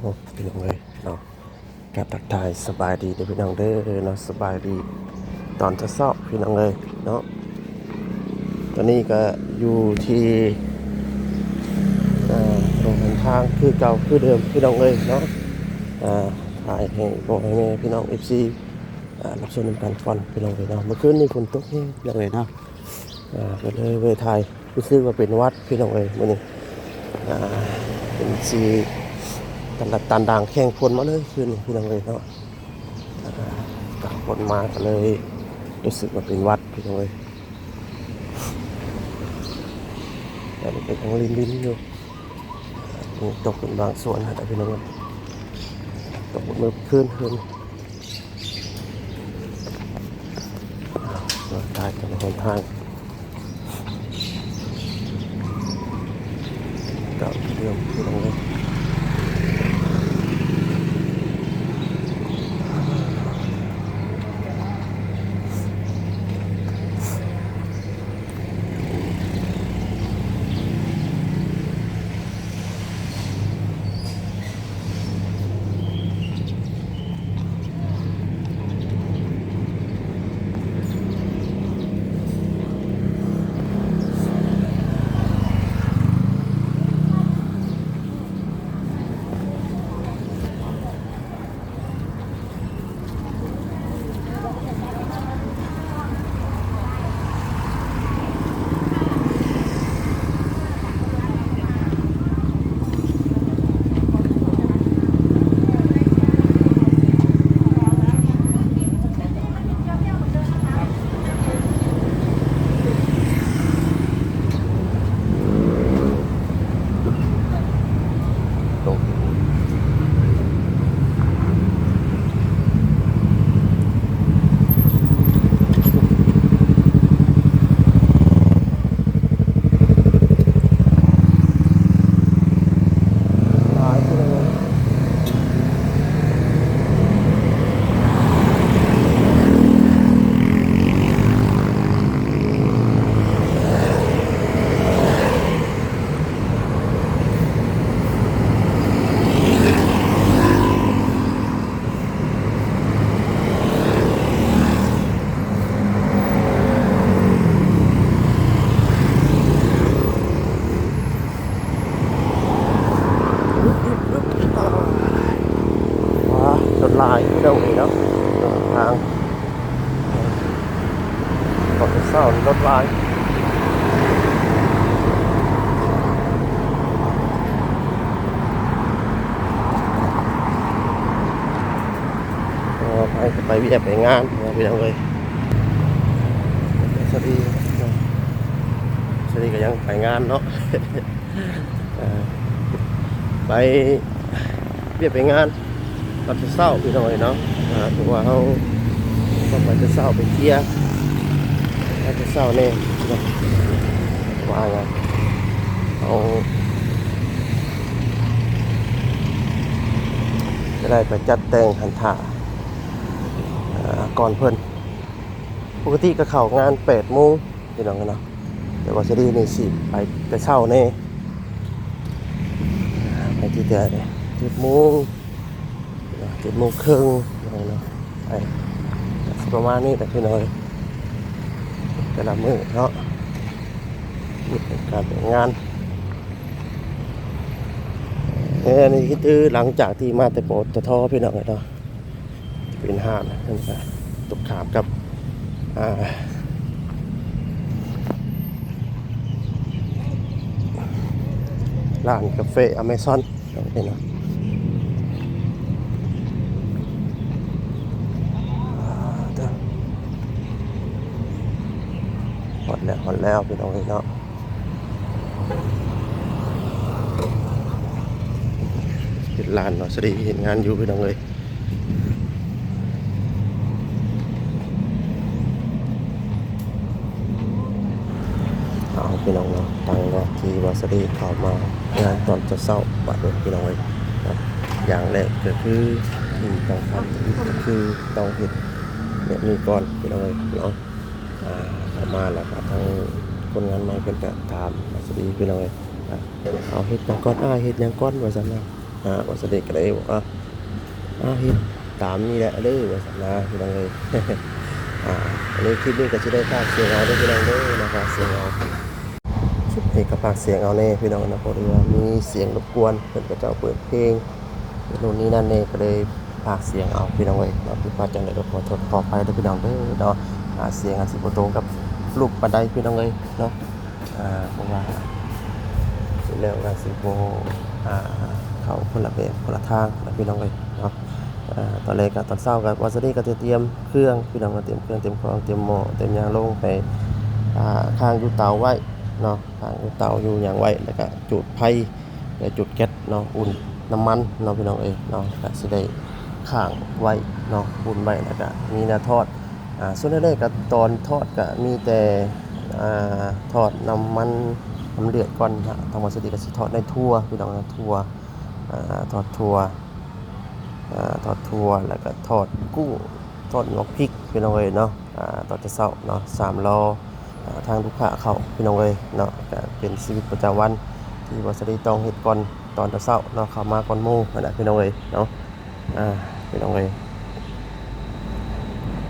ໂອ້ ພີ່ນ້ອງເອີຍເນາະ ກະທັກທາຍສະບາຍດີເດີພີ່ນ້ອງເດີເນາະ ສະບາຍດີຕອນເຊົ້າໆ ພີ່ນ້ອງເອີຍເນາະ. ຕອນນີ້ກະຢູ່ທີ່ ເອີ ລົງເດີນທາງຄືເກົ່າຄືເດີມ ພີ່ນ້ອງເອີຍເນາະ. ເອີ ຖ່າຍໃຫ້ພໍ່ໃຫ້ແມ່ພີ່ນ້ອງເອັຟຊີ ເອີ ຮັບຊົມນຳກັນກ່ອນ ພີ່ນ້ອງເອີຍເນາະ. ເມື່ອຄືນນີ້ຝົນຕົກແຮງ ພີ່ນ້ອງເອີຍເນາະ ເອີ ກະເລີຍບໍ່ໄດ້ຖ່າຍ ຮູ້ສຶກວ່າເປັນຫວັດພີ່ນ້ອງເອີຍ ມື້ນີ້ ອ່າ ເປັນສີຕັນລະຕັນດ່າງ ແຂ່ງຝົນມາເລີຍຄືນນີ້ພີ່ນ້ອງເອີຍເນາະ. ອ່າ ຕາກຝົນມາກະເລີຍຮູ້ສຶກວ່າເປັນຫວັດພີ່ນ້ອງເອີຍ. ຕອນນີ້ກະຍັງລິນໆຢູ່ ຍັງຕົກເປັນບາງສ່ວນນະພີ່ນ້ອງເອີຍ ຕົກເມື່ອຄືນຄືນ. ຖ່າຍທາງຫົນທາງ ເກົ່າເດີມພີ່ນ້ອງເອີຍ. ວ້າ ລົດຫຼາຍເດີເນາະ ເດີນທາງ ຕອນເຊົ້ານີ້ລົດຫຼາຍ ເອີ ໃຜກະໄປວຽກໄປງານເນາະ ພີ່ນ້ອງເອີຍ. ສະດີ ສະດີກະຍັງໄປງານເນາະ ເອີ ໄປວຽກໄປງານ ຕອນເຊົ້າໆ ພີ່ນ້ອງເອີຍເນາະ. ເອີ ຖືວ່າເຮົາຕ້ອງໄປແຕ່ເຊົ້າ ໄປເຄຍຕອນເຊົ້າແນ່ເນາະ ວ່າເຮົາຈະໄດ້ໄປຈັດແຕ່ງຫັ້ນຖ້າ ເອີ ກ່ອນເພິ່ນ. ປົກກະຕິກະເຂົ້າງານແປດໂມງ ພີ່ນ້ອງເອີຍເນາະ ແຕ່ວ່າສະດີນີ້ຊິໄປແຕ່ເຊົ້າແນ່ ໄປທີ່ແຕ່ເຈັດໂມງ ເຈັດໂມງເຄິ່ງ ພີ່ນ້ອງເນາະ ໄປ ກະຊິປະມານນີ້ແຫຼະ ພີ່ນ້ອງເອີຍ ແຕ່ລະມື້ເນາະ ມີແຕ່ການໄປງານ. ເອີ ອັນນີ້ຄືຫຼັງຈາກທີ່ມາແຕ່ ປຕທ ພີ່ນ້ອງເອີຍເນາະ ເປັນຮ້ານ ເພິ່ນກະຕົງຂ້າມກັບ ອ່າ ຮ້ານກາເຟອາເມຊອນເນາະ ພີ່ນ້ອງ. ຮອດແລ້ວ ຮອດແລ້ວ ພີ່ນ້ອງເອີຍເນາະ. ເປັນຮ້ານເນາະ ສະດີເຮັດງານຢູ່ ພີ່ນ້ອງເອີຍ. ເອົາ ພີ່ນ້ອງເນາະ ຫຼັງຈາກທີ່ວ່າສະດີເຂົ້າມາງານຕອນເຊົ້າໆ ບາດນີ້ ພີ່ນ້ອງເອີຍ ຢ່າງແລກກະຄື ທີ່ຕ້ອງທຳກະຄືຕ້ອງເຮັດແບບນີ້ກ່ອນ ພີ່ນ້ອງເອີຍເນາະ. ອ່າ ເຂົ້າມາແລ້ວກະທາງຄົນງານໃໝ່ເພິ່ນກະຖາມວ່າ ສະດີ ພີ່ນ້ອງເອີຍ ເອົາ ເຮັດຫຍັງກ່ອນອ້າຍ ເຮັດຫຍັງກ່ອນ ວ່າຊັ້ນເນາະ. ອ່າ ບ່າວສະດິກກໍເລີຍບອກວ່າ ອ່າ ເຮັດຕາມນີ້ແຫຼະເດີ ວ່າຊັ້ນນະພີ່ນ້ອງເອີຍ. ອ່າ ອັນນີ້ຄລິບນີ້ກໍຊິໄດ້ພາກສຽງເອົາເດີພີ່ນ້ອງເດີເນາະ ພາກສຽງເອົາ. ຄລິບນີ້ກໍພາກສຽງເອົາແດ່ພີ່ນ້ອງເນາະ ເພາະວ່າມີສຽງລົບກວນ ເພິ່ນເຂົາເຈົ້າເປີດເພງ ໂນ່ນນີ້ນັ້ນແດ່ ກໍເລີຍພາກສຽງເອົາພີ່ນ້ອງເອີຍເນາະ. ຜິດພາດຈັ່ງໃດກໍຂໍໂທດຂໍອະໄພເດີພີ່ນ້ອງເດີເນາະ. ອ່າ ສຽງອາດຊິບໍ່ຕົງກັບຮູບປານໃດພີ່ນ້ອງເອີຍເນາະ. ອ່າ ເພາະວ່າແລ້ວກໍຊິບໍ່ ອ່າ ເຂົ້າຄົນລະແບບຄົນລະທາງນະພີ່ນ້ອງເອີຍເນາະ. ອ່າ ຕອນແລກກໍຕອນເຊົ້າກໍ ບ່າວສະດິກກໍຈະຕຽມເຄື່ອງພີ່ນ້ອງເນາະ ຕຽມເຄື່ອງ ຕຽມຂອງ ຕຽມໝໍ້ ຕຽມຫຍັງລົງໄປ ອ່າ ຄ້າງຢູ່ເຕົາໄວ້ເນາະ ຄ້າງຢູ່ເຕົາຢູ່ຫຍັງໄວ້ ແລ້ວກໍຈູດໄຟ ແລ້ວຈູດແກັສເນາະ ອຸ່ນນ້ຳມັນເນາະພີ່ນ້ອງເອີຍເນາະ. ກໍຊິໄດ້ຄ້າງໄວ້ເນາະ ອຸ່ນໄວ້ ແລ້ວກໍມີແນວທອດ. ອ່າ ສ່ວນແລກໆກໍຕອນທອດກໍມີແຕ່ ອ່າ ທອດນ້ຳມັນ ນ້ຳເດືອດກ່ອນນະ. ທາງບ່າວສະດິກກໍຊິທອດໃນຖົ່ວພີ່ນ້ອງເນາະ ຖົ່ວ ອ່າ ທອດຖົ່ວ ອ່າ ທອດຖົ່ວ ແລ້ວກໍທອດກຸ້ງ ທອດໝາກພິກພີ່ນ້ອງເອີຍເນາະ. ອ່າ ຕອນເຊົ້າເນາະ ສາມລໍ້ ອ່າ ທາງລູກຄ້າເຂົ້າພີ່ນ້ອງເອີຍເນາະ. ກໍເປັນຊີວິດປະຈຳວັນທີ່ບ່າວສະດິກຕ້ອງເຮັດກ່ອນຕອນເຊົ້າເນາະ ເຂົ້າມາກ່ອນໝູ່ຫັ້ນແຫຼະພີ່ນ້ອງເອີຍເນາະ. ອ່າ ພີ່ນ້ອງເອີຍ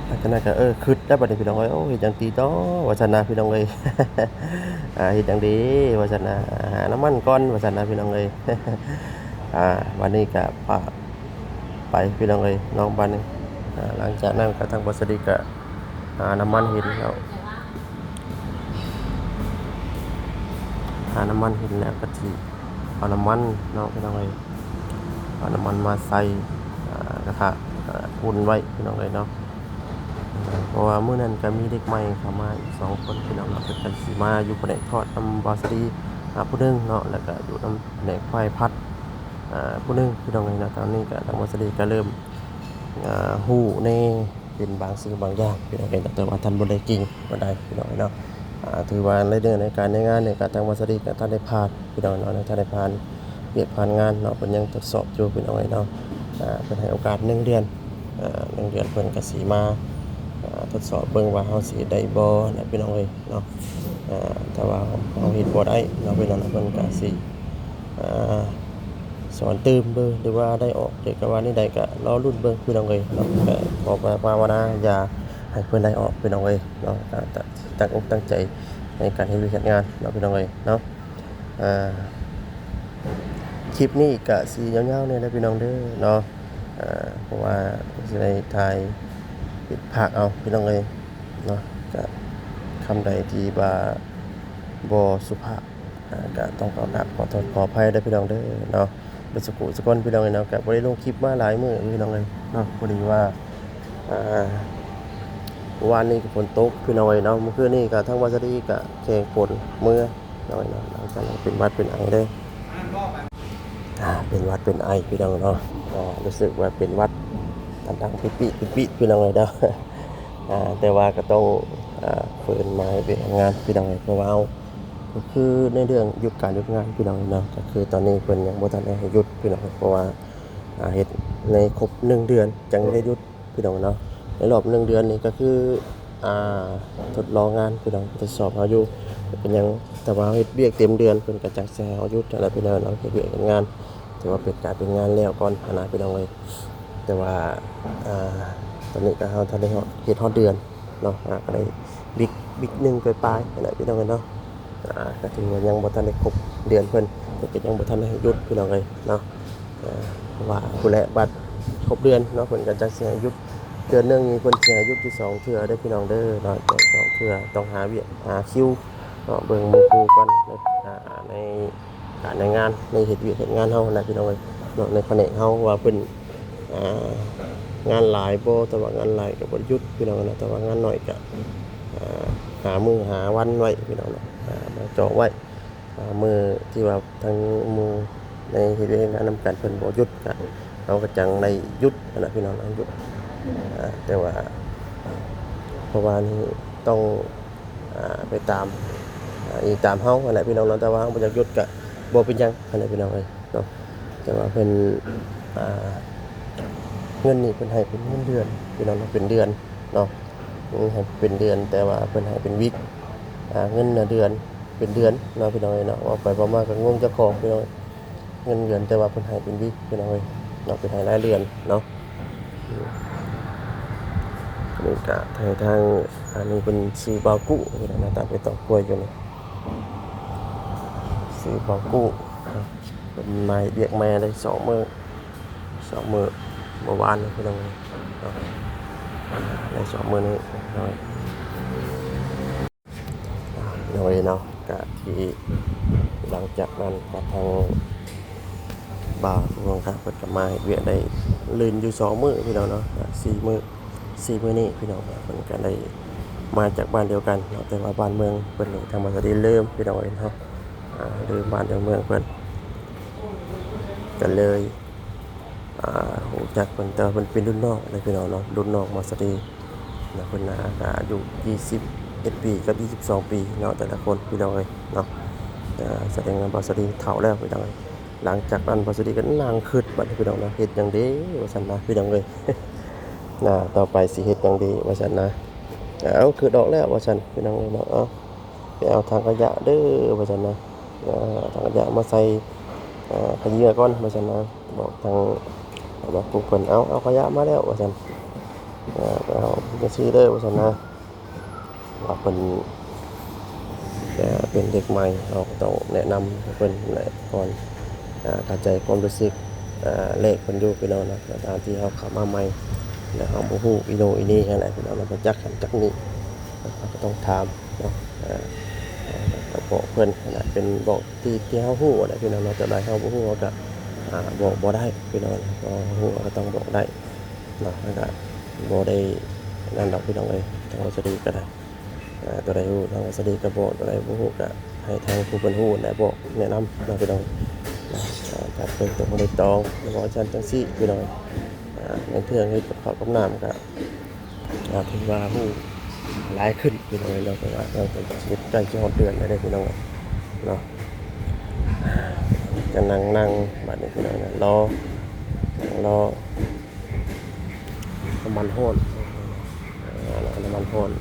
ຫຼັງຈາກນັ້ນກໍ ເອີ ຄິດແລ້ວບັດນີ້ພີ່ນ້ອງເອີຍ ໂອ້ ເຮັດຫຍັງດີຕໍ່ ວ່າຊັ້ນນະພີ່ນ້ອງເອີຍ. ອ່າ ເຮັດຫຍັງດີ ວ່າຊັ້ນນະ ຫານ້ຳມັນກ່ອນ ວ່າຊັ້ນນະພີ່ນ້ອງເອີຍ. ອ່າ ບັດນີ້ກໍປະ ໄປພີ່ນ້ອງເອີຍເນາະ. ບັດນີ້ ອ່າ ຫຼັງຈາກນັ້ນກໍທາງບ່າວສະດິກກໍຫານ້ຳມັນຫີນແລ້ວ ຫານ້ຳມັນຫີນແລ້ວກໍຊິເອົານ້ຳມັນເນາະພີ່ນ້ອງເອີຍ ເອົານ້ຳມັນມາໃສ່ ອ່າ ກະທະ ອ່າ ອຸ່ນໄວ້ພີ່ນ້ອງເອີຍເນາະ. ເພາະວ່າມື້ນັ້ນກໍມີເດັກໃໝ່ເຂົ້າມາອີກສອງຄົນພີ່ນ້ອງເນາະ ເພິ່ນກໍຊິມາຢູ່ພະແນກທອດນຳບ່າວສະດິກ ອ່າ ຜູ້ໜຶ່ງເນາະ ແລ້ວກໍຢູ່ນຳພະແນກໄຟຜັດ ອ່າ ຜູ້ໜຶ່ງພີ່ນ້ອງເອີຍເນາະ. ຕອນນີ້ກໍທາງບ່າວສະດິກກໍເລີ່ມ ອ່າ ຮູ້ແດ່ເປັນບາງສິ່ງບາງຢ່າງພີ່ນ້ອງເອີຍເນາະ ແຕ່ວ່າທັນບໍ່ໄດ້ເກັ່ງປານໃດພີ່ນ້ອງເອີຍເນາະ. ອ່າ ຖືວ່າໃນເລື່ອງໃນການໃນງານນີ້ກໍທາງບ່າວສະດິກກໍທັນໄດ້ຜ່ານພີ່ນ້ອງເນາະ ຍັງທັນໄດ້ຜ່ານວຽກຜ່ານງານເນາະ ເພິ່ນຍັງທົດສອບຢູ່ພີ່ນ້ອງເອີຍເນາະ. ອ່າ ເພິ່ນໃຫ້ໂອກາດໜຶ່ງເດືອນ ອ່າ ໜຶ່ງເດືອນເພິ່ນກໍຊິມາ ອ່າ ທົດສອບເບິ່ງວ່າເຮົາຊິເຮັດໄດ້ບໍ່ນະພີ່ນ້ອງເອີຍເນາະ. ອ່າ ຖ້າວ່າເຮົາເຮັດບໍ່ໄດ້ເນາະ ເພິ່ນ ເພິ່ນກໍຊິ ອ່າ ສອນຕື່ມເບິ່ງ ຫຼືວ່າໄດ້ອອກ ເດກະວ່າແນວໃດກໍລໍລຸ້ນເບິ່ງພີ່ນ້ອງເອີຍເນາະ. ກໍຂໍພາວະນາຢ່າໃຫ້ເພິ່ນໄດ້ອອກພີ່ນ້ອງເອີຍເນາະ. ກໍຕັ້ງອົກຕັ້ງໃຈໃນການເຮັດວຽກເຮັດງານເນາະ ພີ່ນ້ອງເອີຍເນາະ. ອ່າ ຄລິບນີ້ກະຊິຍາວໆແດ່ເດີພີ່ນ້ອງເດີເນາະ ເພາະວ່າຊິໄດ້ຖ່າຍປິດພາກເອົາພີ່ນ້ອງເອີຍເນາະ. ກະຄຳໃດທີ່ວ່າບໍ່ສຸພາບ ກະຕ້ອງຂໍກາບຂໍໂທດຂໍອະໄພເດີພີ່ນ້ອງເດີເນາະ ເບິດສຸຂູສຸຄົນພີ່ນ້ອງເອີຍເນາະ. ກະບໍ່ໄດ້ລົງຄລິບມາຫຼາຍມື້ພີ່ນ້ອງເອີຍເນາະ ພໍດີວ່າ ອ່າ ວານນີ້ກໍຝົນຕົກພີ່ນ້ອງເອີຍເນາະ ມື້ຄືນນີ້ກໍທາງບ່າວສະດິກກໍແຂ່ງຝົນເມືອ ນ້ອຍເນາະ ຫຼັງຈາກນັ້ນເປັນຫວັດເປັນໄອເດີ ອ່າ ເປັນຫວັດເປັນໄອພີ່ນ້ອງເນາະ. ອ່າ ຮູ້ສຶກວ່າເປັນຫວັດດັງໆປິດໆປິດໆພີ່ນ້ອງເອີຍເນາະ. ອ່າ ແຕ່ວ່າກໍຕ້ອງ ອ່າ ເຟີນມາເຮັດວຽກເຮັດງານພີ່ນ້ອງເອີຍ ເພາະວ່າເຮົາ ກໍຄືໃນເລື່ອງຢຸດການຢຸດງານພີ່ນ້ອງເນາະ ກໍຄືຕອນນີ້ເພິ່ນຍັງບໍ່ທັນໄດ້ໃຫ້ຢຸດພີ່ນ້ອງ ເພາະວ່າ ອ່າ ເຮັດໃນຄົບໜຶ່ງເດືອນຈັ່ງໄດ້ຢຸດ ພີ່ນ້ອງເນາະ. ໃນລອບໜຶ່ງເດືອນນີ້ກໍຄື ອ່າ ທົດລອງງານພີ່ນ້ອງ ທົດສອບເຮົາຢູ່ ເປັນຫຍັງ ແຕ່ວ່າເຮົາເຮັດວຽກເຕັມເດືອນ ເພິ່ນກໍຈັກຊິໃຫ້ເຮົາຢຸດຫັ້ນແຫຼະພີ່ນ້ອງເນາະ. ເຮັດວຽກເຮັດງານ ຖືວ່າເປັນການເປັນງານແລ້ວກ່ອນຫັ້ນນະພີ່ນ້ອງເອີຍ. ແຕ່ວ່າ ອ່າ ຕອນນີ້ກໍເຮົາທັນໄດ້ເຮັດຮອດເດືອນເນາະ ອ່າ ກໍໄດ້ວິກ ວິກໜຶ່ງປາຍໆຫັ້ນແຫຼະພີ່ນ້ອງເອີຍເນາະ. ອ່າ ກໍຖືວ່າຍັງບໍ່ທັນໄດ້ຄົບເດືອນເພິ່ນ ເພິ່ນກໍຍັງບໍ່ທັນໄດ້ໃຫ້ຢຸດພີ່ນ້ອງເອີຍເນາະ. ອ່າ ເພາະວ່າພຸ້ນແຫຼະ ບັດຄົບເດືອນເນາະ ເພິ່ນກໍຈັກຊິໃຫ້ຢຸດ ເດືອນໜຶ່ງນີ້ເພິ່ນຊິໃຫ້ຢຸດຢູ່ສອງເທື່ອເດີພີ່ນ້ອງເດີເນາະ ສອງເທື່ອ ຕ້ອງຫາວຽກຫາຄິວເນາະ ເບິ່ງໝູ່ຄູ່ກັນໃນ ອ່າ ໃນການໃນງານ ໃນເຮັດວຽກເຮັດງານເຮົາຫັ້ນແຫຼະພີ່ນ້ອງເອີຍເນາະ ໃນພະແນກເຮົາວ່າເພິ່ນ ອ່າ ງານຫຼາຍບໍ່ ຖ້າວ່າງານຫຼາຍກໍບໍ່ໄດ້ຢຸດພີ່ນ້ອງເນາະ ຖ້າວ່າງານໜ້ອຍກໍ ອ່າ ຫາມື້ຫາວັນໄວ້ພີ່ນ້ອງເນາະ ອ່າ ມາຈອງໄວ້ ອ່າ ມື້ທີ່ວ່າທາງໝູ່ໃນເຮັດວຽກເຮັດງານນຳກັນເພິ່ນບໍ່ຢຸດ ກະເຮົາກໍຈັ່ງໄດ້ຢຸດຫັ້ນນະພີ່ນ້ອງເນາະ ຢຸດ. ອ່າ ແຕ່ວ່າ ເພາະວ່ານີ້ຕ້ອງ ອ່າ ໄປຕາມ ອ່າ ອີງຕາມເຮົາຫັ້ນແຫຼະພີ່ນ້ອງເນາະ ແຕ່ວ່າເຮົາບໍ່ຢາກຢຸດກະບໍ່ເປັນຫຍັງຫັ້ນແຫຼະພີ່ນ້ອງເອີຍເນາະ. ແຕ່ວ່າເພິ່ນ ອ່າ ເງິນນີ້ເພິ່ນໃຫ້ເປັນເງິນເດືອນພີ່ນ້ອງເນາະ ເປັນເດືອນເນາະ ໃຫ້ເປັນເດືອນ ແຕ່ວ່າເພິ່ນໃຫ້ເປັນວິກ ອ່າ ເງິນນະເດືອນ ເປັນເດືອນເນາະ ພີ່ນ້ອງເອີຍເນາະ. ເວົ້າໄປເວົ້າມາກໍງົງເຈົ້າຂອງພີ່ນ້ອງ ເງິນເດືອນ ແຕ່ວ່າເພິ່ນໃຫ້ເປັນວີ ພີ່ນ້ອງເອີຍເນາະ ເພິ່ນໃຫ້ລາຍເດືອນເນາະ. ອືມ ນີ້ກະໃຫ້ທາງ ອັນນີ້ເພິ່ນຊື່ບ່າວກຸ ພີ່ນ້ອງນະ ຕາມເປັນຕອກກ້ວຍຢູ່ນີ້ ຊື່ບ່າວກຸ ເພິ່ນມາເຮັດວຽກໃໝ່ໄດ້ສອງມື້ ສອງມື້ ເມື່ອວານນີ້ ພີ່ນ້ອງເອີຍເນາະ ໄດ້ສອງມື້ນີ້ ພີ່ນ້ອງເອີຍ. ໂດຍເນາະ ກະທີ່ຫຼັງຈາກນັ້ນກະທາງບ່າວຜູ້ເພິ່ນກະ ເພິ່ນກະມາເຮັດວຽກໄດ້ລື່ນຢູ່ສອງມື້ພີ່ນ້ອງເນາະ ກະສີ່ມື້ ສີ່ມື້ນີ້ພີ່ນ້ອງ ເພິ່ນກະໄດ້ມາຈາກບ້ານດຽວກັນເນາະ ແຕ່ວ່າບ້ານເມືອງເພິ່ນນີ້ທາງບ້ານສະດີລືມພີ່ນ້ອງເອີຍເນາະ ອ່າ ລືມບ້ານເມືອງເພິ່ນ ກະເລີຍ ອ່າ ຮູ້ຈັກເພິ່ນ ແຕ່ວ່າເພິ່ນເປັນລຸ້ນນ້ອງເດ້ພີ່ນ້ອງເນາະ ລຸ້ນນ້ອງບ່າວສາລີເນາະ ເພິ່ນນະກະອາຍຸຊາວເອັດປີກັບຊາວສອງປີເນາະ ແຕ່ລະຄົນພີ່ນ້ອງເອີຍເນາະ. ເອີ ສະແດງວ່າບ່າວສາລີເຖົ້າແລ້ວພີ່ນ້ອງເອີຍ. ຫຼັງຈາກນັ້ນບ່າວສາລີກໍນັ່ງຄິດບັດນີ້ພີ່ນ້ອງເນາະ ເຮັດຫຍັງເດວ່າຊັ້ນນະພີ່ນ້ອງເອີຍ ນະ ຕໍ່ໄປຊິເຮັດຫຍັງເດວ່າຊັ້ນນະ. ເອົາ ຄິດອອກແລ້ວວ່າຊັ້ນພີ່ນ້ອງເອີຍເນາະ ເອົາ ໄປເອົາຖັງຂະຫຍະເດີວ່າຊັ້ນນະ ເອົາຖັງຂະຫຍະມາໃສ່ ເອີ ຂະເຫຍື້ອກ່ອນວ່າຊັ້ນນະ ບອກທາງ ບອກພວກເພິ່ນ ເອົາ ເອົາຂະຫຍະມາແລ້ວວ່າຊັ້ນ ເອົາ ເອົາຈັ່ງຊີ້ເດີວ່າຊັ້ນນະ ວ່າເພິ່ນ ເອີ ເປັນເດັກໃໝ່ ເຮົາກໍຕ້ອງແນະນຳໃຫ້ເພິ່ນແຫຼະກ່ອນ ເອີ ເຂົ້າໃຈຄວາມຮູ້ສຶກ ເອີ ແລກເພິ່ນຢູ່ພີ່ນ້ອງເນາະ ຕາມທີ່ເຮົາເຂົ້າມາໃໝ່ ແລ້ວເຮົາບໍ່ຮູ້ອີໂໜອີເໜຫັ້ນແຫຼະພີ່ນ້ອງເນາະ ບໍ່ຈັກຫັ້ນຈັກນີ້ ເຮົາກໍຕ້ອງຖາມ ເນາະ ເອີ ເອີ ກໍບອກເພິ່ນຫັ້ນແຫຼະ ເປັນບອກທີ່ ທີ່ເຮົາຮູ້ຫັ້ນແຫຼະພີ່ນ້ອງເນາະ ແຕ່ໃດເຮົາບໍ່ຮູ້ເຮົາກໍ ອ່າ ບອກບໍ່ໄດ້ພີ່ນ້ອງ ເຮົາຮູ້ເຮົາກໍຕ້ອງບອກໄດ້ເນາະ ແລ້ວກໍບໍ່ໄດ້ນັ້ນດອກພີ່ນ້ອງເອີຍ ທາງບ່າວສາລີກໍໄດ້ ເອີ ຕົວໃດຮູ້ທາງບ່າວສາລີກໍບອກ ຕົວໃດບໍ່ຮູ້ກໍໃຫ້ທາງຜູ້ເພິ່ນຮູ້ຫັ້ນແຫຼະບອກແນະນຳເນາະພີ່ນ້ອງ ເອີ ຈາກເພິ່ນຕົວເພິ່ນໂດຍຕອງ ແລ້ວເວົ້າຊັ້ນຈັ່ງຊີ້ພີ່ນ້ອງ ອ່າ ໃນເລື່ອງເຮັດກັບເຂົ້າກັບນ້ຳກໍ ອ່າ ຖືວ່າຮູ້ຫຼາຍຂຶ້ນພີ່ນ້ອງເອີຍເນາະ ເພາະວ່າເຮົາກໍເຮັດໃກ້ຊິຮອດເດືອນແລ້ວເດ້ພີ່ນ້ອງເອີຍເນາະ. ຈະນັ່ງ ນັ່ງບາດນີ້ພີ່ນ້ອງເອີຍ ລໍ ລໍນ້ຳມັນຮ້ອນ ເອີ ນ້ຳມັນຮ້ອນ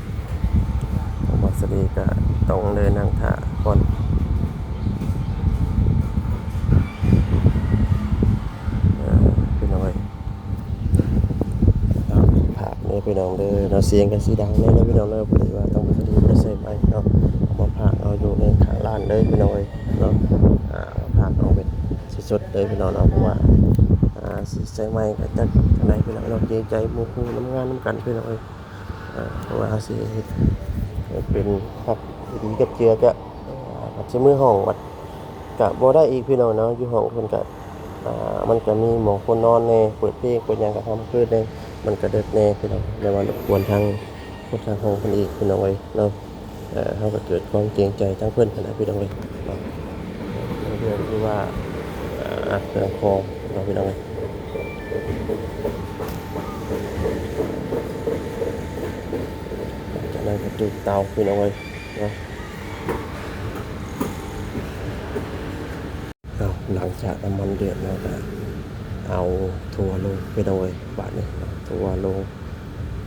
ບ່າວສາລີກໍຕ້ອງເລີຍນັ່ງຖ້າກ່ອນ ເອີ ພີ່ນ້ອງເອີຍ. ຝາກເດີພີ່ນ້ອງເດີເນາະ ສຽງກໍຊິດັງແດ່ເນາະພີ່ນ້ອງເນາະ ພໍດີວ່າຕ້ອງໄປໃສ່ໄມເນາະ ເອົາມາຝາກເອົາຢູ່ໃນຂ້າງຮ້ານເດີພີ່ນ້ອງເອີຍເນາະ ອ່າ ຝາກເອົາເປັນສົດໆເດີພີ່ນ້ອງເນາະ ເພາະວ່າ ອ່າ ຊິໃສ່ໄມກໍຈັກຈັ່ງໃດພີ່ນ້ອງເນາະ ເກງໃຈໝູ່ຄູ່ນຳງານນຳກັນພີ່ນ້ອງເອີຍ ອ່າ ເພາະວ່າເຮົາຊິເຮັດໃຫ້ເປັນຮັບດີກັບເຈືອກະ ອ່າ ບັດຊິເມືອຫ້ອງບັດ ກະບໍ່ໄດ້ອີກພີ່ນ້ອງເນາະ ຢູ່ຫ້ອງເພິ່ນກະ ອ່າ ມັນກະມີໝໍຄົນນອນແດ່ ເປີດເພງເປີດຫຍັງກະຄ່ຳຄືນແດ່ ມັນກະເດິກແດ່ພີ່ນ້ອງ ແຕ່ວ່າລົບກວນທາງຄົນທາງຫ້ອງເພິ່ນອີກພີ່ນ້ອງເອີຍເນາະ ເອີ ເຮົາກະເກີດຄວາມເກງໃຈທາງເພິ່ນຫັ້ນແຫຼະພີ່ນ້ອງເອີຍເນາະ ເລື່ອງທີ່ວ່າ ເອີ ອັດເຄື່ອງຄອງເນາະພີ່ນ້ອງເອີຍ ຈາກນັ້ນກະຈູດເຕົາພີ່ນ້ອງເອີຍເນາະ. ເອົາ ຫຼັງຈາກນ້ຳມັນເດືອດແລ້ວກະເອົາຖົ່ວລົງພີ່ນ້ອງເອີຍ ບາດນີ້ເອົາຖົ່ວລົງ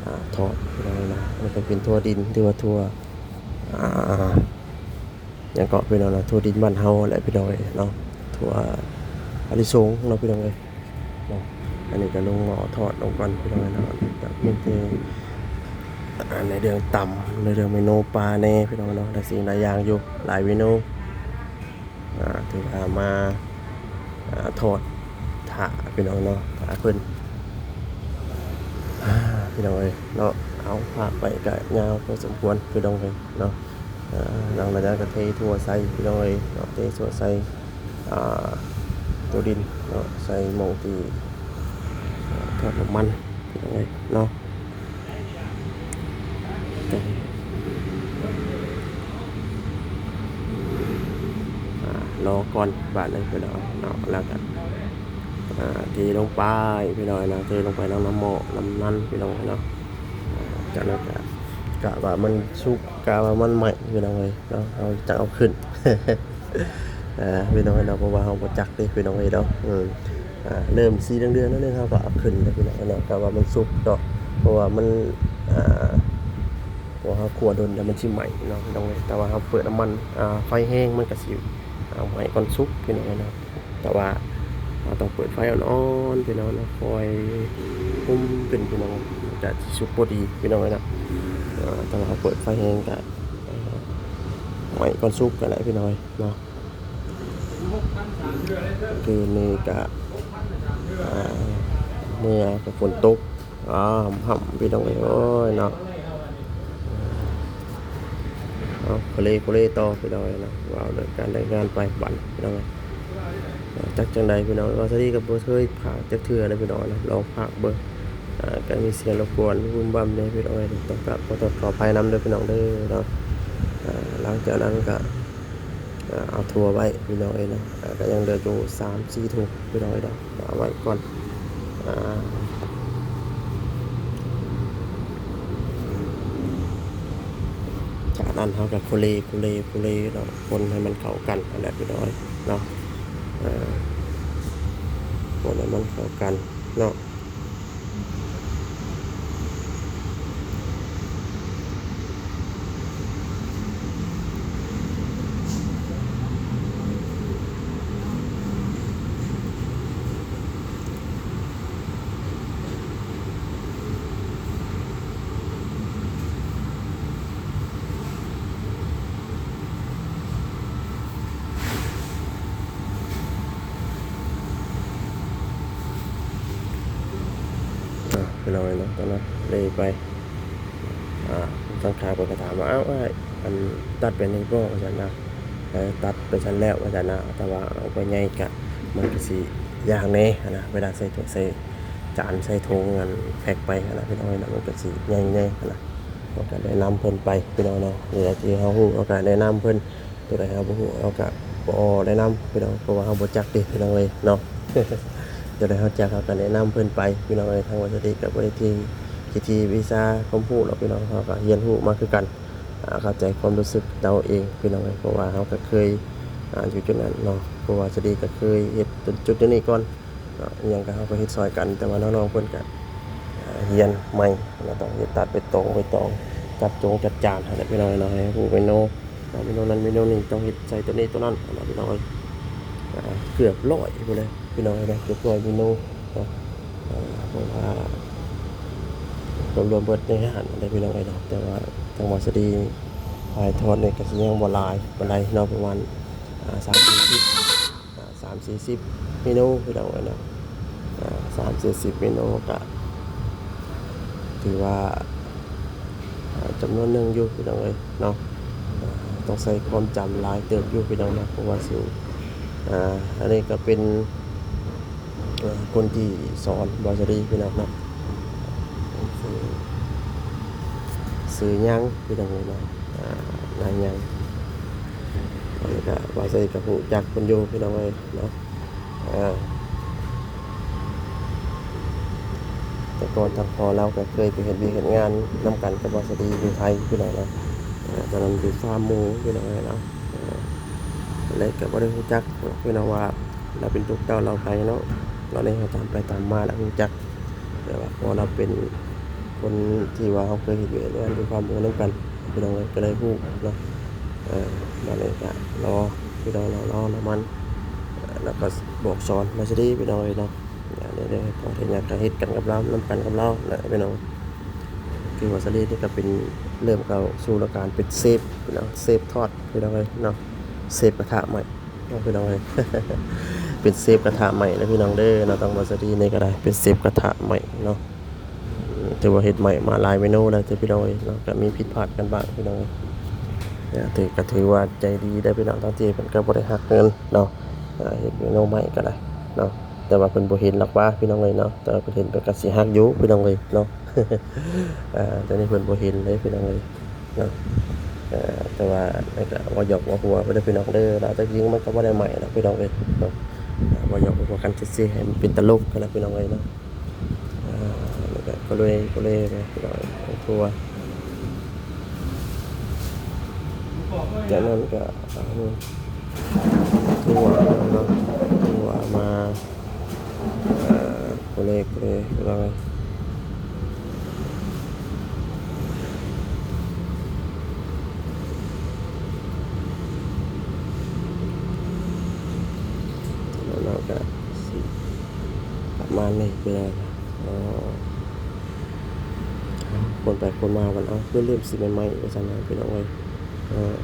ອ່າ ທອດພີ່ນ້ອງເອີຍເນາະ ມັນກະເປັນຖົ່ວດິນ ຫຼືວ່າຖົ່ວ ອ່າ ຫຍັງເກາະພີ່ນ້ອງເນາະ ຖົ່ວດິນບ້ານເຮົາຫັ້ນແຫຼະພີ່ນ້ອງເອີຍເນາະ ຖົ່ວອານິສົງເນາະພີ່ນ້ອງເອີຍເນາະ ອັນນີ້ກະລົງໝໍ້ທອດລົງກ່ອນພີ່ນ້ອງເອີຍເນາະ ກະມີແຕ່ ອ່າ ໃນເລື່ອງຕຳ ໃນເລື່ອງເມນູປາແດ່ພີ່ນ້ອງເນາະ ຫຼາຍສິ່ງຫຼາຍຢ່າງຢູ່ ຫຼາຍເມນູ. ອ່າ ຖືວ່າມາ ອ່າ ທອດຖ້າພີ່ນ້ອງເນາະ ຖ້າເພິ່ນ ອ່າ ພີ່ນ້ອງເອີຍເນາະ ເອົາ ພາກໄປກະຍາວພໍສົມຄວນພີ່ນ້ອງເອີຍເນາະ ອ່າ ຫຼັງຈາກນັ້ນກະເທຖົ່ວໃສ່ພີ່ນ້ອງເອີຍເນາະ ເທຖົ່ວໃສ່ ອ່າ ໂຕດິນເນາະ ໃສ່ໝ່ອງທີ່ ອ່າ ທອດນ້ຳມັນພີ່ນ້ອງເອີຍເນາະ. ອ່າ ລໍກ່ອນບາດໜຶ່ງພີ່ນ້ອງເນາະ ແລ້ວກະ ອ່າ ເທລົງໄປພີ່ນ້ອງເນາະ ເທລົງໄປນຳນ້ຳໝໍ້ນ້ຳນັ້ນພີ່ນ້ອງເນາະ ອ່າ ຈາກນັ້ນກະ ກະວ່າມັນສຸກ ກະວ່າມັນໄໝ້ພີ່ນ້ອງເອີຍເນາະ ເຮົາຈັ່ງເອົາຂຶ້ນ ອ່າ ພີ່ນ້ອງເນາະ ເພາະວ່າເຮົາບໍ່ຈັກເດ້ພີ່ນ້ອງເອີຍເນາະ ເອີ ອ່າ ເລີ່ມສີເດືອງໆໜ້ອຍໜຶ່ງ ເຮົາກໍເອົາຂຶ້ນແລ້ວພີ່ນ້ອງເນາະ ກະວ່າມັນສຸກເນາະ ເພາະວ່າມັນ ອ່າ ເພາະວ່າເຮົາຂົ້ວດົນແລ້ວມັນຊິໄໝ້ເນາະພີ່ນ້ອງເອີຍ ແຕ່ວ່າເຮົາເປີດນ້ຳມັນ ອ່າ ໄຟແຮງມັນກະຊິ ອ່າ ໄໝ້ກ່ອນສຸກພີ່ນ້ອງເນາະ ແຕ່ວ່າເຮົາຕ້ອງເປີດໄຟອ່ອນໆ ພີ່ນ້ອງເນາະ ຄ່ອຍຄຸມຂຶ້ນ ພີ່ນ້ອງ ຈະຊິສຸກພໍດີ ພີ່ນ້ອງເອີຍເນາະ. ເອີ ຖ້າເຮົາເປີດໄຟແຮງກະ ເອີ ໄໝ້ກ່ອນສຸກຫັ້ນແຫຼະ ພີ່ນ້ອງເອີຍເນາະ. ຄືນນີ້ກະ ອ່າ ເມື່ອກະຝົນຕົກ ອ້າ ຫ່ຳໆ ພີ່ນ້ອງເອີຍ ໂອ້ຍເນາະ. ເອົາ ໂຄເລໂຄເລຕໍ່ ພີ່ນ້ອງເອີຍເນາະ ເວົ້າເລື່ອງການເລື່ອງງານໄປບັດນີ້ ພີ່ນ້ອງເອີຍ. ເອີ ຈັກຈັ່ງໃດ ພີ່ນ້ອງເອີຍ ວ່າຊະດີກໍບໍ່ເຄີຍພາກຈັກເທື່ອເດ້ ພີ່ນ້ອງເນາະ ລອງພາກເບິ່ງ. ເອີ ກໍມີສຽງລົບກວນວຸ້ມບ້າມແດ່ ພີ່ນ້ອງເອີຍ ຕ້ອງກາບຂໍໂທດຂໍອະໄພນຳເດີ ພີ່ນ້ອງເດີເນາະ. ເອີ ຫຼັງຈາກນັ້ນກໍ ອ່າ ເອົາຖົ່ວໄວ້ ພີ່ນ້ອງເອີຍເນາະ. ອ່າ ກໍຍັງເຫຼືອຢູ່ສາມສີ່ຖົງ ພີ່ນ້ອງເອີຍເນາະ ເອົາໄວ້ກ່ອນ. ອ່າ ຈາກນັ້ນເຮົາກໍໂຄເລ ໂຄເລ ໂຄເລເນາະ ຄົນໃຫ້ມັນເຂົ້າກັນຫັ້ນແຫຼະ ພີ່ນ້ອງເອີຍເນາະ. ເອີ ຄົນໃຫ້ມັນເຂົ້າກັນເນາະ. ອ່າ ພີ່ນ້ອງເອີຍເນາະ ຕອນນັ້ນເລໄປ ອ່າ ທາງຂ້າເພິ່ນກໍຖາມວ່າ ອ້າວ ອ້າຍ ອັນ ຕັດແບບນີ້ບໍ່ ວ່າຊັ້ນນະ. ເອີ ຕັດໄປຊັ້ນແລ້ວ ວ່າຊັ້ນນະ ແຕ່ວ່າເອົາໄປໃຫຍ່ກະ ມັນກໍຊິຍາກແດ່ຫັ້ນນະ ເວລາໃສ່ຖ້ວຍ ໃສ່ຈານ ໃສ່ຖົງ ອັນ ແພັກໄປຫັ້ນນະ ພີ່ນ້ອງເອີຍເນາະ ມັນກໍຊິໃຫຍ່ແດ່ຫັ້ນນະ. ເຮົາກໍແນະນຳເພິ່ນໄປ ພີ່ນ້ອງເນາະ ເວລາທີ່ເຮົາຮູ້ ເຮົາກໍແນະນຳເພິ່ນ ໂຕໃດເຮົາບໍ່ຮູ້ ເຮົາກໍບໍ່ແນະນຳ ພີ່ນ້ອງ ເພາະວ່າເຮົາບໍ່ຈັກເດ້ ພີ່ນ້ອງເອີຍເນາະ. ໂຕໃດເຮົາຈັກ ເຮົາກໍແນະນຳເພິ່ນໄປ ພີ່ນ້ອງເອີຍ. ທາງວ່າຊະດີກໍບໍ່ໄດ້ຖືກທິດທີ່ວິຊາຄວາມຮູ້ດອກ ພີ່ນ້ອງ ເຮົາກໍຮຽນຮູ້ມາຄືກັນ ອ່າ ເຂົ້າໃຈຄວາມຮູ້ສຶກເຮົາເອງ ພີ່ນ້ອງເອີຍ ເພາະວ່າເຮົາກໍເຄີຍ ອ່າ ຢູ່ຈຸດນັ້ນເນາະ ເພາະວ່າຊະດີກໍເຄີຍເຮັດຈຸດໆນີ້ກ່ອນເນາະ. ອີ່ຫຍັງກໍເຮົາກໍເຮັດຊ່ອຍກັນ ແຕ່ວ່ານ້ອງໆເພິ່ນກໍ ອ່າ ຮຽນໃໝ່ ແລ້ວຕ້ອງເຮັດ ຕັດໃບຕອງ ໃບຕອງ ຈັດຈົງຈັດຈານຫັ້ນແຫຼະ ພີ່ນ້ອງເອີຍເນາະ ໃຫ້ຮູ້ເມນູ ເມນູນັ້ນເມນູນີ້ ຕ້ອງເຮັດໃສ່ໂຕນີ້ໂຕນັ້ນຫັ້ນນະ ພີ່ນ້ອງເອີຍ. ອ່າ ເກືອບຮ້ອຍພຸ້ນແຫຼະ ພີ່ນ້ອງເອີຍເນາະ ເກືອບຮ້ອຍເມນູເນາະ. ເອີ ເພາະວ່າລວມໆເບິດໃນຮ້ານຫັ້ນແຫຼະ ພີ່ນ້ອງເອີຍເນາະ ແຕ່ວ່າທາງວ່າຊະດີຖ່າຍທອດນີ້ກໍຊິຍັງບໍ່ຫຼາຍປານໃດເນາະ ປະມານ ອ່າ ສາມສີ່ສິບ ອ່າ ສາມສີ່ສິບເມນູ ພີ່ນ້ອງເອີຍເນາະ. ອ່າ ສາມສີ່ສິບເມນູກໍຖືວ່າ ອ່າ ຈຳນວນໜຶ່ງຢູ່ ພີ່ນ້ອງເອີຍເນາະ. ອ່າ ຕ້ອງໃຊ້ຄວາມຈຳຫຼາຍເຕີບຢູ່ ພີ່ນ້ອງເນາະ ເພາະວ່າຊິ ອ່າ ອັນນີ້ກໍເປັນ ເອີ ຄົນທີ່ສອນບ່າວຊາລີ ພີ່ນ້ອງເນາະ ຊື່ ຊື່ຫຍັງ ພີ່ນ້ອງເອີຍເນາະ ອ່າ ນາງຫຍັງ. ອັນນີ້ກໍບ່າວຊາລີກໍຮູ້ຈັກເພິ່ນຢູ່ ພີ່ນ້ອງເອີຍເນາະ. ເອີ ແຕ່ກ່ອນທາງພໍ່ລາວກໍເຄີຍໄປເຮັດວຽກເຮັດງານນຳກັນກັບບ່າວຊາລີຢູ່ໄທ ພີ່ນ້ອງເນາະ. ເອີ ຕອນນັ້ນຢູ່ຟາມໝູ ພີ່ນ້ອງເອີຍເນາະ. ເອີ ແລະກໍບໍ່ໄດ້ຮູ້ຈັກ ພີ່ນ້ອງ ວ່າລາວເປັນລູກເຕົ້າລາວໃຜເນາະ. ຕອນນີ້ເຮົາຕາມໄປຕາມມາແລ້ວຮູ້ຈັກ ແຕ່ວ່າເພາະລາວເປັນຄົນທີ່ວ່າເຮົາເຄີຍເຮັດວຽກເຮັດງານຢູ່ຟາມໝູນຳກັນ ພີ່ນ້ອງເອີຍ ກໍເລີຍຮູ້ເນາະ. ເອີ ບາດນີ້ກໍລໍ ພີ່ນ້ອງເນາະ ລໍລະມັນ ແລ້ວກໍບອກສອນມາຊະດີ ພີ່ນ້ອງເອີຍເນາະ. ເອີ ເຮັດຫຍັງກໍເຮັດກັນກັບລາວ ນຳກັນກັບລາວແຫຼະ ພີ່ນ້ອງ. ຄືວ່າຊະລີນີ້ກໍເປັນ ເລີ່ມເຂົ້າສູ່ລະການເປັນເຊຟ ພີ່ນ້ອງ ເຊຟທອດ ພີ່ນ້ອງເອີຍເນາະ ເຊຟກະທະໄໝ້ເນາະ ພີ່ນ້ອງເອີຍ. ເປັນເຊຟກະທະໄໝ້ເດີ ພີ່ນ້ອງເດີເນາະ. ທາງບ່າວຊາລີນີ້ກໍໄດ້ເປັນເຊຟກະທະໄໝ້ເນາະ. ອືມ ຖືວ່າເຮັດໄໝ້ມາຫຼາຍເມນູແລ້ວເດີ ພີ່ນ້ອງເອີຍເນາະ ກໍມີຜິດພາດກັນບ້າງ ພີ່ນ້ອງເອີຍ. ເອີ ຖື ກໍຖືວ່າໃຈດີເດີ ພີ່ນ້ອງ ທັງທີ່ເພິ່ນກໍບໍ່ໄດ້ຫັກເງິນເນາະ. ເຮັດເມນູໃໝ່ກໍໄດ້ເນາະ ແຕ່ວ່າເພິ່ນບໍ່ເຫັນດອກວ່າ ພີ່ນ້ອງເອີຍເນາະ. ແຕ່ວ່າເພິ່ນເຫັນເພິ່ນກໍຊິຮັກຢູ່ ພີ່ນ້ອງເອີຍເນາະ. ເອີ ແຕ່ນີ້ເພິ່ນບໍ່ເຫັນເດ້ ພີ່ນ້ອງເອີຍເນາະ. ເອີ ແຕ່ວ່າມັນກໍເວົ້າຫຍອກເວົ້າຫົວໄປເດີ ພີ່ນ້ອງເດີເນາະ. ແຕ່ຈິງມັນກໍບໍ່ໄດ້ໃໝ່ດອກ ພີ່ນ້ອງເອີຍເນາະ. ເວົ້າຫຍອກເວົ້າຫົວກັນຊື່ໆ ໃຫ້ມັນເປັນຕະຫຼົກຫັ້ນນະ ພີ່ນ້ອງເອີຍເນາະ. ເອີ ແລ້ວກໍກໍເລີຍ ກໍເລີຍ ພີ່ນ້ອງເອີຍ ທົ່ວ ຈາກນັ້ນກໍ ອ່າ ທົ່ວເນາະ ທົ່ວມາ ເອີ ໂຄເລ ໂຄເລ ພີ່ນ້ອງເອີຍ. ແລ້ວເນາະ ອັນນີ້ເປັນຫຍັງເນາະ ຄົນໄປຄົນມາມັນ ເອົ້າ ຄືລືມຊິໃໝ່ໆ ວ່າຊັ້ນນະ ພີ່ນ້ອງເອີຍ ເນາະ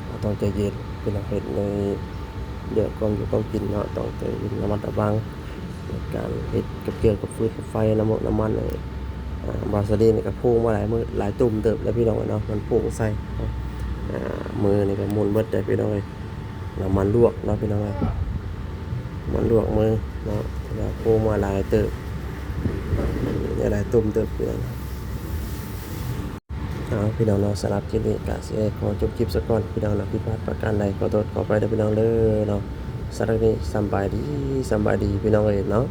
ເຮົາຕ້ອງໃຈເຢັນ ພີ່ນ້ອງ ເຮັດໃນເລື່ອງຄວາມຢູ່ຄວາມກິນເນາະ ຕ້ອງໃຈເຢັນ ລະມັດລະວັງໃນການເຮັດກັບເຄື່ອງກັບຟືນກັບໄຟ ນ້ຳມັນ ນ້ຳມັນ ອ່າ ບ່າວສາລີນີ້ກໍໂພງມາຫຼາຍມື້ ຫຼາຍຕຸ່ມເຕີບແລ້ວ ພີ່ນ້ອງເອີຍເນາະ ມັນໂພງໃສ່ ອ່າ ມືນີ້ກໍໝຸ່ນເບິດເດ້ ພີ່ນ້ອງເອີຍ. ນ້ຳມັນລວກເນາະ ພີ່ນ້ອງເອີຍ ນ້ຳມັນລວກມືເນາະ ແລ້ວໂພງມາຫຼາຍເຕີບ ຫຼາຍຕຸ່ມເຕີບ ພີ່ນ້ອງ ເອົາ ພີ່ນ້ອງເນາະ ສຳລັບຄລິບນີ້ກໍຊິຂໍຈົບຄລິບຊະກ່ອນ ພີ່ນ້ອງເນາະ ຜິດພາດປະການໃດ ຂໍໂທດຂໍອະໄພເດີ ພີ່ນ້ອງເດີເນາະ ສຳລັບຄລິບນີ້ ສຳບາຍດີ ສຳບາຍດີ ພີ່ນ້ອງເອີຍເນາະ.